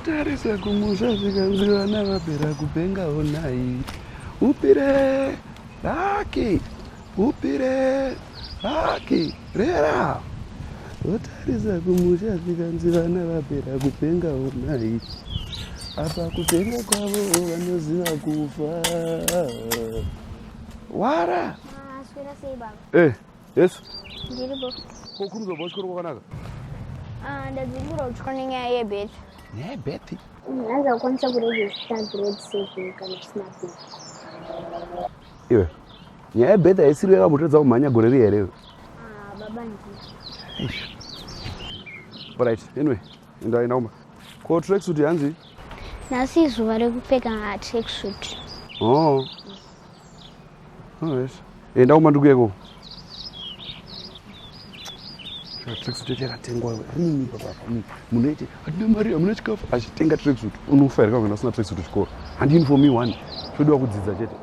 Ndotarisa kumusha zvikanzi vana vapera kupenga onai. Upire raki, upire raki, rera. Ndotarisa kumusha zvikanzi vana vapera kupenga onai. Apa kupenga kwavo vanoziva kufa. Wara. Maswera sei baba? Eh, yes. Ndiripo. Ko kuri kubva kuchikoro kwakanaka? Ah, ndadzingura kuchikoro nenyaya yebirth. Nyaya yebirth? Hanzi akwanisa kuregister grade 7 kana usina birth. Iwe. Nyaya yebirth haisiri yakambotadza kumhanya gore riya here? Ah, baba ndii. Eish. Alright, anyway, enda enda kumba. Ko tracksuit hanzi? Nhasi izuva rekupfeka tracksuit. Oh. Alright. Enda kumba ndikuyeko. Tracksuit yacho yakatengwa rini baba munoite hatina mari hamuna chikafu achitenga tracksuit unofa here kana usina tracksuit kuchikoro handi uniform i1 chodiwa kudzidza chete.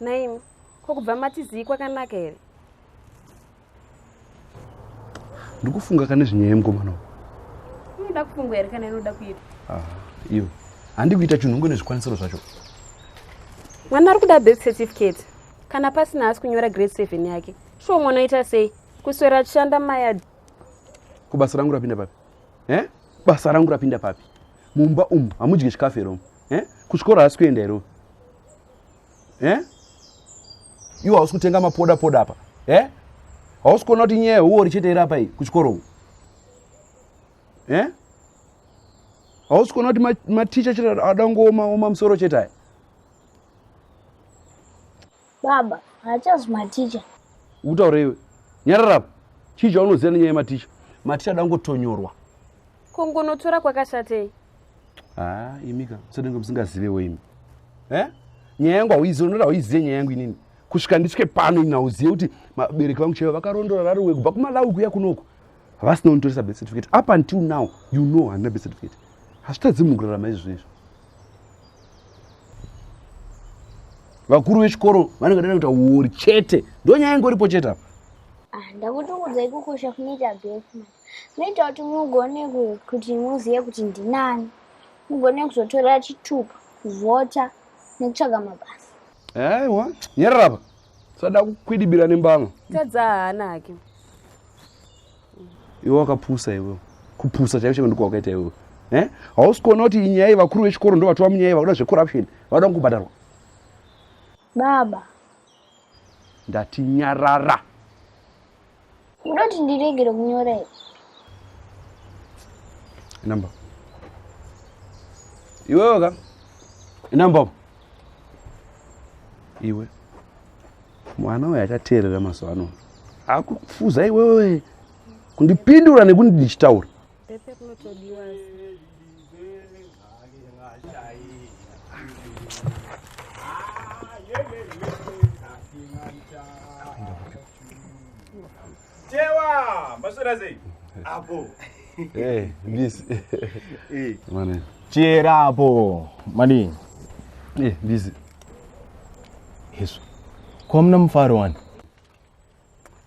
Naimi, ko kubva mati zii kwakanaka here? Ndikufunga kane zvinyaya yemukomana uyu. Inoda kufungwa here kana inoda kuitwa? Ah, iyo. Handi kuita chinhu ngone zvikwanisiro zvacho. Mwana ari kuda birth certificate. Kana pasina haasi kunyora grade 7 yake. Shuwa mwana oita sei? Kuswera achishanda mayard. Ko basa rangu rapinda papi? Eh? Basa rangu rapinda papi? Mumba umu hamudyi chikafu here umu? Eh? Kuchikoro haasi kuenda here? Eh? Iwe hausi kutenga mapoda poda apa. Eh? Hausi kuona kuti nyaya yehuori chete iri apa iyi kuchikoro uku? Eh? Hausi kuona kuti maticha chete ada kungooma oma musoro chete aya? Baba, haachazi maticha. Ukutaura iwe. Nyarara apa. Chii chaunoziva nenyaya yematicha? Maticha ada kungotonyorwa. Kungonotora kwakashatei? Ah, imika, musadenge musingazivewo imi. Eh? Nyaya yangu hauizive, unoda hauizive nyaya yangu inini. Kusvika ndisvike pano ini hauzive kuti vabereki vangu chaivo vakarondora raruwe kubva kuMalawi kuya kunoku. Havasina kunditoresa birth certificate. Up until now, you know handina birth certificate. Hazvitadzi munhu kurarama izvozvo izvo. Vakuru vechikoro vanenge vada kuita uori chete. Ndonyaya ingoripo chete apa. Ah, ndakutokuudzai kukosha kunoita birth man. Zvinoita kuti mugone kuti muzive kuti ndinani. Mugone kuzotora chitupa, kuvhota nekutsvaga mabasa. Aiwa, nyarara apa. Usada kukwidibira nembama. Tadza haana hake. Iwe wakapusa iwe. Kupusa chaiko chaiko ndiko wakaita iwe. Eh? Hausi kuona kuti inyaya iyi vakuru vechikoro ndo vatova munyaya iyi vakuda zvecorruption, vanoda kubhadharwa. Baba. Ndati nyarara. Unoti ndiregere kunyora here? Number. Iwewe ka? Number. Iwe. Mwana uyu achateerera mazuva ano. Akufuza iwewe kundipindura nekuti ndichitaura. Pepe kunotodiwa. Chewa, maswera sei? Apo. Eh, busy. Eh. Mane. Chera apo. Mani. Eh, busy. Yesu. Ko muna mufaro wani?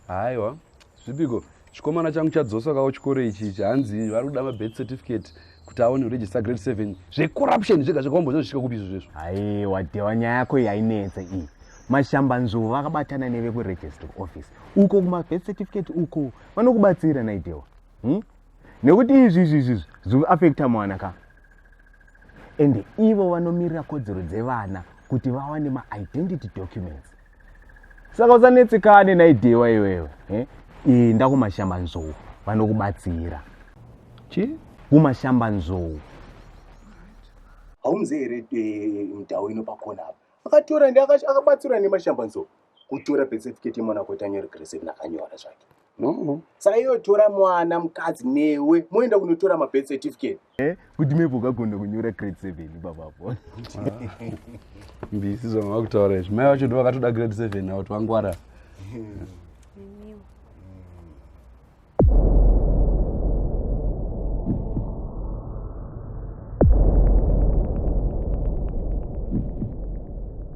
Haiwa, zvipiko. Chikomana changu chadzosa kawo chikoro ichi ichi hanzi vari kuda mabirth certificate kuti aone kuregister grade 7 zvecorruption zvega zvega wambozvisvika kupi izvo zvezvo. Haiwa, Dewa nyaya yako iyi yainetsa iyi. Mashambanzou vakabatana nevekuregistry office uko kumabirth certificate uko vanokubatsira naidewa hmm? Nekuti izvi izvi izvi zvikuafekta mwana ka ende ivo vanomirira kodzero dzevana kuti vawane maidentity documents saka usanetsekane naidewa iwewe eh? Enda kumashambanzou vanokubatsira. Chii? Kumashambanzou. Haumuzivi here eh, mudhawu ino pakona apa akatora ndi akabatsira nemashambanzou. Kutora birth certificate yemwana kuti anyore grade 7 akanyora zvake. No. Saka iwe tora mwana mukadzi newe moenda kunotora mabirth certificate. Eh, kuti maybe ukagona kunyora grade 7 ipapapo. Mbisi zvamava kutaura izvi. Mai vacho ndovakatoda grade 7 avo kuti vangwara.